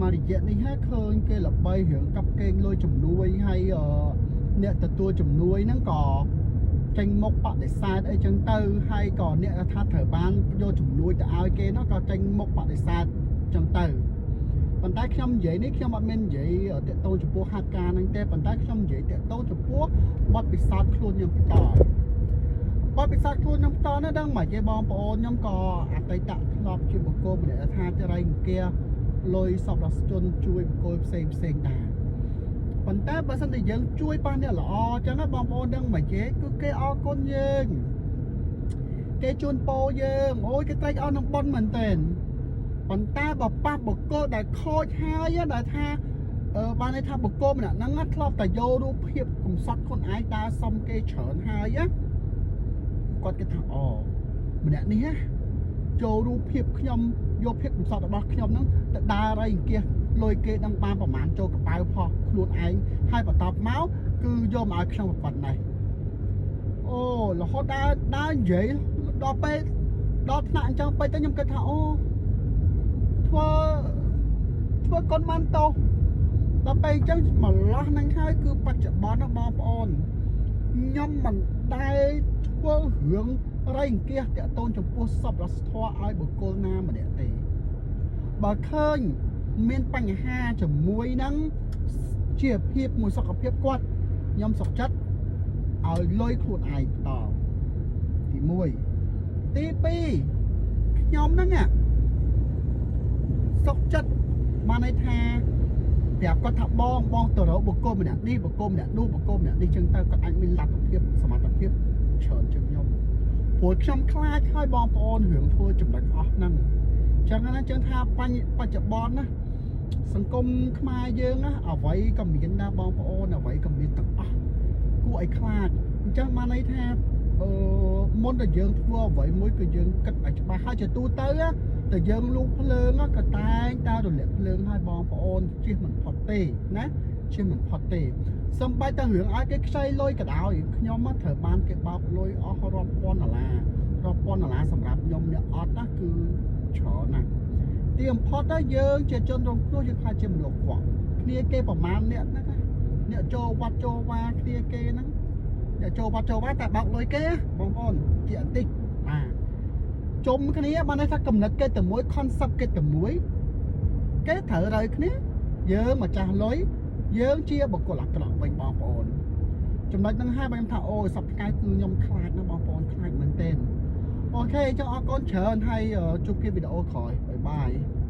មករយៈនេះហើយឃើញគេល្បីរឿងកាប់កេងលុយជំនួយហើយអ្នកទទួលជំនួយហ្នឹងក៏ចេញមុខបដិសេធអីចឹងទៅហើយក៏អ្នកថាត្រូវបានយកជំនួយទៅឲ្យគេនោះក៏ចេញមុខបដិសេធចឹងទៅប៉ុន្តែខ្ញុំនិយាយនេះខ្ញុំអត់មាននិយាយតាក់ទងចំពោះហេតុការណ៍ហ្នឹងទេប៉ុន្តែខ្ញុំនិយាយតាក់ទងចំពោះបទពិសោធន៍ខ្លួនខ្ញុំផ្ទាល់បទពិសោធន៍ខ្លួនខ្ញុំផ្ទាល់នោះដឹងមកគេបងប្អូនខ្ញុំក៏អតីតធ្លាប់ជាបុគ្គលម្នាក់ថាចរិយអង្គាលុយសពរជនជួយបុគ្គលផ្សេងផ្សេងដែរប៉ុន្តែបើសិនតែយើងជួយប៉ះអ្នកល្អអញ្ចឹងណាបងប្អូនដឹងមកគេគឺគេអរគុណយើងគេជូនពោយើងអូយគេត្រេកអរនឹងបុណ្យមែនទែនប៉ុន្តែបើប៉ះបុគ្គលដែលខូចហើយដែលថាអឺបានន័យថាបុគ្គលម្នាក់ហ្នឹងធ្លាប់តែយករូបភាពកំសត់ខ្លួនឯងដើរសុំគេច្រើនហើយណាគាត់គេថាអូម្នាក់នេះណាចូលរូបភាពខ្ញុំយកភាពកំសត់របស់ខ្ញុំហ្នឹងទៅដើររៃអង្គាសលុយគេនឹងបានប្រមាណចូលកប៉ៅផុសខ្លួនឯងហើយបន្ទាប់មកគឺយកមកឲ្យខ្ញុំប្រព័ន្ធនេះអូរហូតដើរដើរនិយាយដល់ពេលដល់ថ្នាក់អញ្ចឹងពេកទៅខ្ញុំគិតថាអូធ្វើធ្វើកុនបានតោដល់ពេលអញ្ចឹងម្លោះហ្នឹងហើយគឺបច្ចុប្បន្នណាបងប្អូនខ្ញុំមិនដែលធ្វើរឿងរៃអង្គាសតាក់ទងចំពោះសពរសធម៌ឲ្យបុគ្គលណាម្នាក់ទេបើឃើញមានបញ្ហាជាមួយនឹងជាភាពមួយសុខភាពគាត់ខ្ញុំសុខចិត្តឲ្យលុយខ្លួនឯងតទី1ទី2ខ្ញុំហ្នឹងសុខចិត្តបានន័យថាប្រាប់គាត់ថាបងបងទៅរកបុគ្គលម្នាក់នេះបុគ្គលម្នាក់នោះបុគ្គលម្នាក់នេះចឹងទៅគាត់អាចមានលទ្ធភាពសមត្ថភាពច្រើនជាងខ្ញុំព្រោះខ្ញុំខ្លាចហើយបងប្អូនរឿងធ្វើចំណុចអស់ហ្នឹងចឹងណាចឹងថាបញ្ញបច្ចុប្បន្នណាសង្គមខ្មែរយើងណាអ្វីក៏មានដែរបងប្អូនអ្វីក៏មានទាំងអស់គួរឲ្យខ្លាចអញ្ចឹងបានន័យថាអឺមុនតែយើងធ្វើអ្វីមួយគឺយើងគិតឲ្យច្បាស់ហើយជាទូទៅណាតែយើងលូកភ្លើងក៏តែងតែរលាក់ភ្លើងឲ្យបងប្អូនជិះមិនផុតទេណាជិះមិនផុតទេសំបីតែរឿងឲ្យគេខ្ចីលុយក៏ដោយខ្ញុំមកត្រូវបានគេបោកលុយអស់រាប់ពាន់ដុល្លាររាប់ពាន់ដុល្លារសម្រាប់ខ្ញុំអ្នកអត់ណាគឺច្រើនណាស់ទីបំផុតទៅយើងជាជនរងគ្រោះយើងខ្លាចជាមនុស្សខ្វក់គ្នាគេប្រមាណអ្នកហ្នឹងណាអ្នកចូលវត្តចូលវាគ្នាគេហ្នឹងអ្នកចូលវត្តចូលវាតែបោកលុយគេបងប្អូនជាអន្តិចបាទជុំគ្នាបានន័យថាកំណត់គេតែមួយ concept គេតែមួយគេត្រូវរើគ្នាយើងម្ចាស់លុយយើងជាបុគ្គលអាក្រក់វិញបងប្អូនចំណុចហ្នឹងហើយបើខ្ញុំថាអូយសប្តាហ៍គឺខ្ញុំខ្លាចណាស់បងប្អូនខ្លាចមែនទែន OK អញ្ចឹងអរគុណច្រើនហើយជួបគ្នាវីដេអូក្រោយ bye bye.